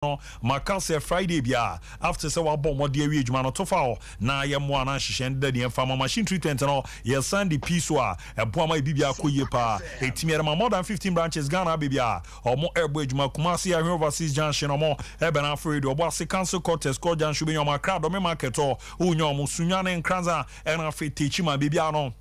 no maka sɛ Friday bia after sɛ wabɔ mmɔde awie adwuma no, tofa hɔ na yɛmmoa no ahyehyɛ no da deɛ mfa ma machine treatment no. Yɛsan de pii so a ɛboa ma ɛbibia akɔ yie paa. Ɛtumi yɛde ma more than 15 branches Ghana baabi a ɔmo ɛbɔ adwuma. Kumase, Ahwɛ Overseas Junction, ɔmo ɛbɛn afɔ radio. Ɔbɔ ase Council Quarters, Kɔ Junction bi, ɔmo Akra Dɔme Market hɔ wonya ɔmo. Sunyane, Nkranza, ɛna afei Tekyima baabi a no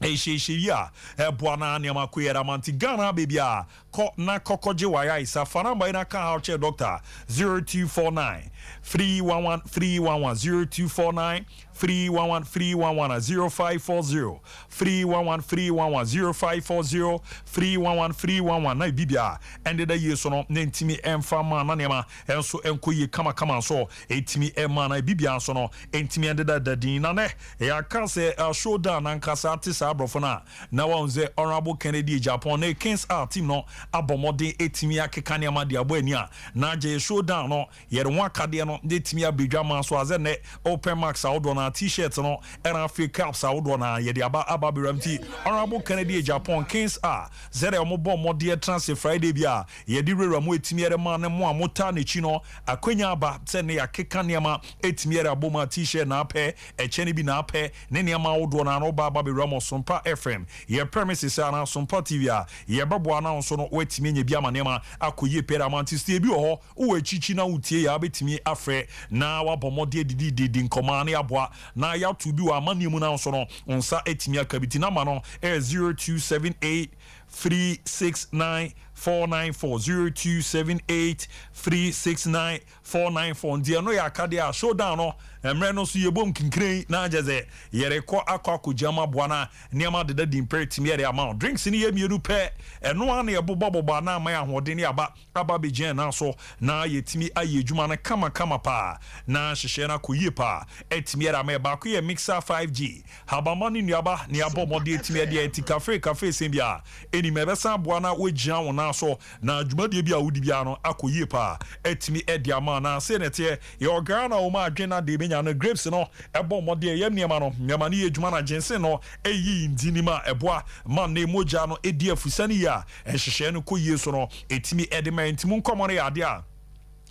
ɛhyehyɛ yi a ɛboa na nneɛma kɔ yɛ dama. Nti Ghana baabi a kɔ na kɔkɔgye wayɛ ayisa, fa number yi na ka ha kyerɛ doctor: 0249 311 311, 0249 311 311, 0540 311 311, 0540 311 311. Na bibia ɛnde yie so no ne ntumi ɛmfa ma na nneɛma ɛnso ɛnkɔ yie kamakama nso ɛtumi ɛma na bibia nso no ɛntumi ɛndeda dadin. Na nɛ yɛaka sɛ showdown nankasa ate saa aborɔfo no a na wɔn sɛ Honourable Kennedy Agyapong ne Kings R team no abɔ mmɔden ɛtumi akeka nneɛma de abɔ ani a na agye showdown no yɛde ho akadeɛ no de tumi abɛdwa ma so azɛ nnɛ open max ahodoɔ na T-shirt no ɛna afei caps ahodoɔ na yɛde aba abɛwura. Nti Honourable Kennedy Agyapong, Kings R, sɛdeɛ wɔn bɔ mmɔden tena se Friday bi a yɛde wurawura mu ɛtumi yɛde ma ne mo a motaa n'akyi no akwanya aba sɛ ne yɛakeka nneɛma ɛtumi yɛde abɔ mu a T-shirt na apɛ, ɛkyɛ no bi na apɛ ne nneɛma ahodoɔ na ano ba aba bɛwura mu Sompa FM yɛ premises ana Sompa TV a yɛbɛboa na nso no wɔatumi anya bi ama nneɛma akɔ yie pɛrɛ ama. Nti sɛ ebi wɔ hɔ wowɔ akyikyi na wotie yɛ, abɛtumi afrɛ na wabɔ mmɔden adidi didi nkɔmɔ ne aboa na yɛato bi wɔ amanneɛ mu na nso no nsa atumi aka bi. Ti number no ɛyɛ 0278 369 494, 0278 369 494. Nti ɛno yɛ akadeɛ a showdown no mmerɛ no nso yɛbom kinkire na agye sɛ yɛrekɔ akɔgya mu aboa no a nneɛma deda di mpɛ tumi yɛde ama wo. Drinks no yɛ mmienu pɛ, ɛno a na yɛbobɔbobɔ ana ama yɛ ahoɔden ne aba bɛgyina na so na yɛtumi ayɛ adwuma no kamakama paa na hyehyɛ no akɔ yie paa. Ɛtumi yɛde ama yɛ baako yɛ Mixer 5G habama ne nnuaba ne abɔ mmɔden ɛtumi yɛde ɛti kafe kafe sɛn bi a ɛnim ɛbɛsan aboa na woagyina wo nan so na dwumadie bi a wodi biara no akɔ yie paa. Ɛtumi ɛde ama na sɛ ne teɛ yɛwɔ Ghana wɔn adwene na de ebenya no grapes no ɛbɔ mmɔden ɛyɛ nneɛma no yɛ adwuma na ginseng no ɛyi ndi nim a ɛboa ma ne mogya no ɛdi afusa no yie a nhyehyɛe no kɔ yie so no ɛtumi ɛde ma. Ntimu nkɔmɔ no yɛ adeɛ a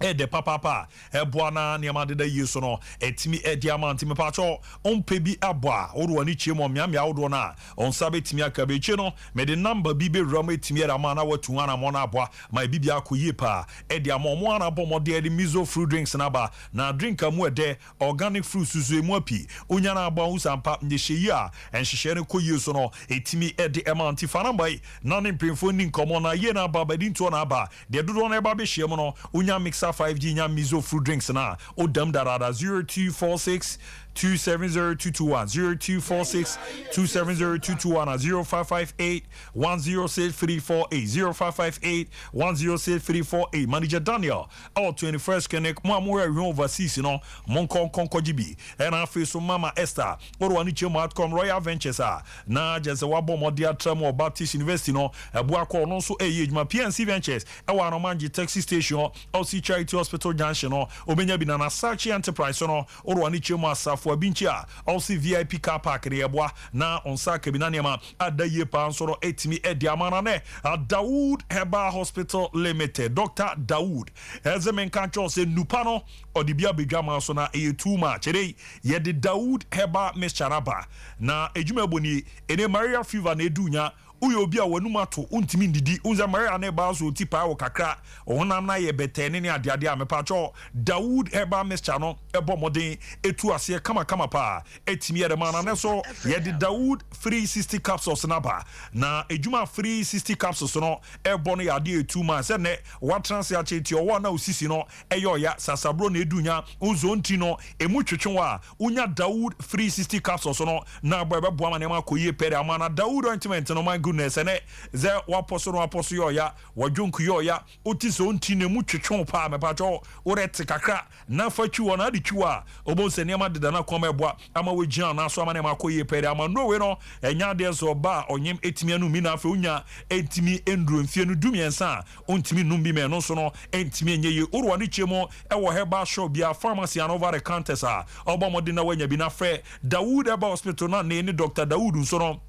ɛdɛ papaapa a ɛboa na nneɛma deda yie so no ɛtumi ɛde ama. Nti mepakyɛw, ɔmpɛ bi abɔ a wode w'ani kyie mu ɔmmeammea ahodoɔ no a ɔnsa bɛtumi aka bɛkyie no, mede number bi bɛwura mu ɛtumi ɛde ama na watu ho anammɔ no aboa ma ɛbi bi akɔ yie paa ɛde ama. Ɔmo ana abɔ mmɔden ɛde miso fruit drinks no aba na drink a mu ɛdɛ organic fruit susu emu api onya no abɔ ahosampa nyehyɛ yi a nhyehyɛ no kɔ yie so no ɛtumi ɛde ɛma. Nti fa number yi na ne mpanyinfoɔ ni nkɔmmɔ na yie no aba bɛdi ntoɔ no aba deɛ dodoɔ no ɛba bɛhyia mu no, wonya Mixer 5G, nya miso fruit drinks na odam darada. 0246 270221, 0246 270221, 0558 106348, 0558 106348. Manager Daniel ɛwɔ 21st Clinic. Mo a mohwɛ ahwɛ overseas no, monkɔ nkɔnkɔgye bi. Ɛna afei so Mama Esther wode wane kyɛ mu atcom Royal Ventures a na gye sɛ woabɔ mmɔde atra mu wɔ Baptist University no ɛboa kɔ ɔno nso ɛyɛ adwuma. PNC Ventures ɛwɔ Anomangye taxi station hɔ, ɔsi Charity Hospital junction no obɛnya bi. Na Nasachi Enterprise no wode wane kyɛ mu asafo abinkyi a ɔsi VIP car park de yɛboa na ɔnsa aka bi na nneɛma ada yie paa nso no ɛtumi ɛde ama. Na nɛ Dawood Herbal Hospital Limited, Dr Dawood ɛsɛ menka nkyɛw sɛ nupa no ɔde bi abɛdwa ma so na ɛyɛ too much. Ɛdɛ yɛde Dawood Herbal mixture aba na edwuma ɛbɔ nie. Ɛne malaria fever na edu nya, woyɛ obi a w'anum ato, wontumi ndidi, wonsɛ malaria ne ba so oti paa wɔ kakra, ɔhonam no ayɛ bɛtɛɛ ne adeade a mepakyɛw Dawood Herbal mixture no ɛbɔ mmɔden ɛtu aseɛ kamakama paa ɛtumi yɛde ma. Na ne so yɛde Dawood 360 capsules no aba na edwuma 360 capsules no ɛbɔ no yɛ adeɛ ɛtu ma sɛ nnɛ watena ase akyɛ nti ɔwɔ na osisi no ɛyɛ ɔya sasaburo na edu nya nzo nti no emu twetwe wɔ a wonya Dawood 360 capsules no na abɔ ɛbɛboa ma nneɛma akɔ yie pɛrɛ ama. Na Dawood ointment no, my goodness, ɛnɛ sɛ wapɔ so no wapɔ so yɛ ɔya wɔdwonku yɛ ɔya wote sɛ ɔnti na emu twetwe paa, mɛpakyɛw worɛ te kakra na fa twi wɔ na ade twi wɔ a ɔbɛn sɛ nneɛma deda na kɔn ɛboa ama wɔgyina na so ama nneɛma akɔ yie pɛrɛ ama. Norway no ɛnya adeɛ sɛ ɔba a ɔnyem etumi anum mi na afei onya etumi nduro mfie no 13 a ɔntumi num bi mɛ ɛno nso no ɛntumi nyɛ yie. Worowa ne kyɛ mu ɛwɔ herbal shop bia, pharmacy and over the counters a ɔbɔ mmɔden na wanya bi na frɛ Dawood Herbal Hospital na ne Dr Dawood nso no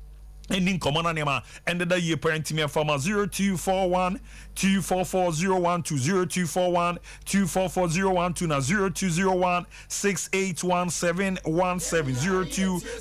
Ɛni nkɔmmɔ no nneɛma ɛndeda yie pɛ. Ntimi ɛfa ma 0241 244 012, 0241 244 012 na 0201 681 717,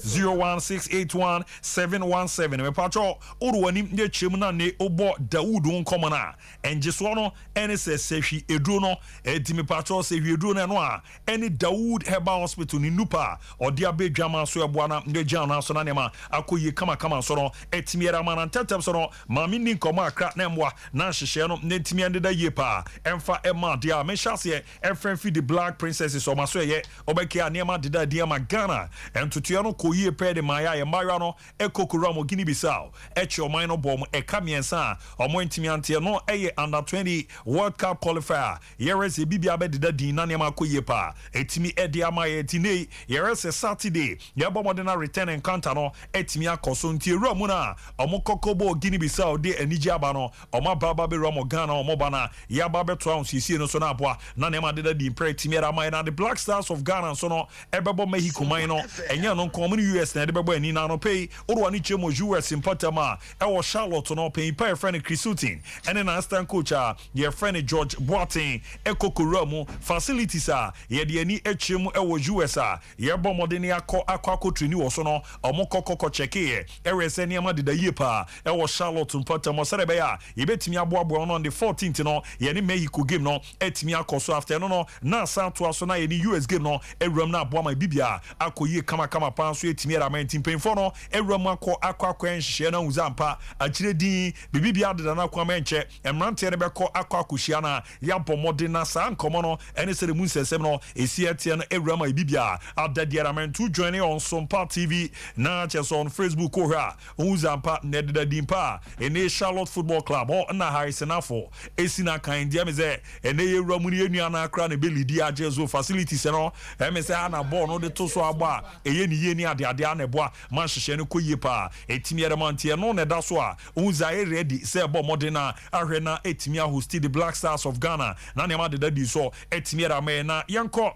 0201 681 717. Mepatwɔ wode w'anim ne akyerɛ mu na ne wobɔ Dawood ho nkɔmmɔ no a, ɛngyesoɔ no ɛne sɛ sɛhwi eduro no. Ɛnti mepatwɔ, sɛhwi eduro no, ɛno a ɛne Dawood Herbal Hospital ne nupa a ɔde abɛ dwama so ɛboa na ne gya no so na nneɛma akɔ yie kamakama so no, ɛtumi yɛrɛ ama na ntɛntɛm so no maame ni nkɔmmɔ akra na mmoa na nhyehyɛ no ne ntumi ɛndeda yie paa. Ɛmfa ɛma adeɛ a mehyɛ aseɛ ɛmfɛn fi the Black Princesses ɔma so ɛyɛ ɔbɛkɛ a nneɛma deda adi ama Ghana. Ntotoeɛ no kɔ yie pɛɛ de maa yɛ a yɛ mmaayewa no ɛkɔ kura mo Guinea Bissau ɛkyɛ ɔman no bɔ mo ɛka mmiɛnsa a ɔmo ntumi anteɛ no. Ɛyɛ Under 20 World Cup qualifier. Yɛrɛ sɛ biribi abɛdeda din na nneɛma akɔ yie paa, ɛtumi ɛde ama yɛ ti ne yɛrɛ sɛ Saturday yɛbɔ mmɔden na return encounter no ɛtumi akɔ so. Nti ewura mu no a ɔmo kɔkɔ bɔ Guinea Bissau de anigye aba no, ɔmo aba bɛwura mo Ghana. Ɔmo ba na yɛaba bɛtoa ahosiesie no so no aboa na nneɛma deda di mpɛ ɛtumi ɛde ama yɛ. Na the Black Stars of Ghana nso no ɛbɛbɔ Mexico man no. Ɛnyɛ no nko, ɔmo ne US na ɛde bɛbɔ ani na anɔpɛ yi wode w'ani kyerɛ mu US mpɔtam a ɛwɔ Charlotte no, panyin pa yɛfrɛ no Chris Hughton ɛne na assistant coach a yɛfrɛ no George Boateng ɛkɔ kowura mu facilities a yɛde ani akyerɛ mu ɛwɔ US a yɛbɔ mmɔden akɔ akɔ training wɔ so no. Ɔmo kɔkɔkɔ kyɛkeeɛ ɛwɛ sɛ nneɛma deda yie paa ɛwɔ Charlotte mpɔtam sɛdeɛ ɛbɛyɛ a yɛbɛtumi aboaboa no on the 14th no, yɛne Mexico game no ɛtumi akɔ so. After no na asan atoa so na yɛne US game no awuram no aboa ma bibia akɔ yie kamakama paa nso ɛtumi ɛde ama. Nti mpanyinfoɔ no awuram akɔ nhyehyɛ no ahu sɛ ampa akyerɛ din biribi adeda no akɔ ama nkyɛ mmeranteɛ no bɛkɔ akɔhyia no a yɛabɔ mmɔden na saa nkɔmmɔ no ɛne sɛ de mu nsɛnsɛm no ɛsi ɛteɛ no awuram a bibia ada deɛ ama. Nto join on Sompa TV na kyɛ sɛ on Facebook kɔhwɛ a wohu sɛ ampa na ɛdeda din pa a ɛne Charlotte Football Club hɔ na Harrison Afo ɛsi no akan deɛ me sɛ ɛnɛ yɛwura mu no yɛnnua no akora na ɛbɛlidi agye so facilities no. Ɛme sɛ ana bɔɔl no de to so abɔ a ɛyɛ ne yie ne adeadeɛ ana ɛboa ma nhyehyɛ no kɔ yie paa, ɛtumi yɛrɛ ma. Nti ɛno na ɛda so a wohu sɛ ayɛ ready sɛ ɛbɔ mmɔden a ahwɛ na ɛtumi ahost the Black Stars of Ghana na nneɛma deda di so ɛtumi yɛrɛ ama yɛ. Na yɛnkɔ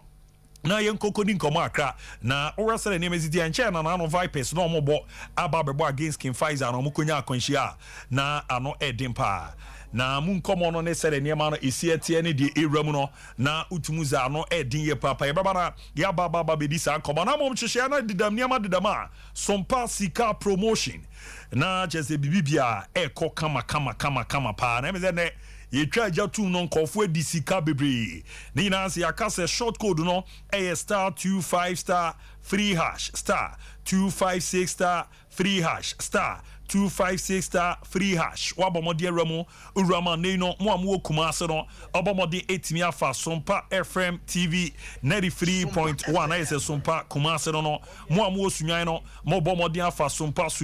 na yɛnkɔkɔ di nkɔmmɔ akra na wowɛ sɛ nneɛma si deɛ nkyɛn na naano Vipers na ɔmo bɔ aba abɛbɔ against King Faisal na ɔmo kɔnya akwanhyia a na ano ɛden paa. Na mu nkɔmmɔ no ne sɛdeɛ nneɛma no ɛsi ɛteɛ ne deɛ ɛwura mu no na wotumu dza ano ɛden yie paapa. Yɛbɛba na yɛaba aba aba bɛdi saa nkɔmmɔ na mmom hyehyɛ na dedam nneɛma dedam a Sompa sika promotion na kyerɛ sɛ biribi bia ɛrekɔ kama kama kama kama paa. Na ɛmɛ sɛ nɛ yɛtwa agya tum no, nkɔɔfoɔ adi sika bebree ne nyinaa sɛ yɛaka sɛ short code no ɛyɛ *25*3#, *256*3#, *256*3#. Wabɔ mmɔden awura mu owura mu anei no mo a mowɔ Kumase no, ɔbɔ mmɔden ɛtumi afa Sompa FM TV 93.1 ayɛ sɛ Sompa Kumase no. Mo a mowɔ Sunwan no, mobɔ mmɔden afa Sompa Sunwan.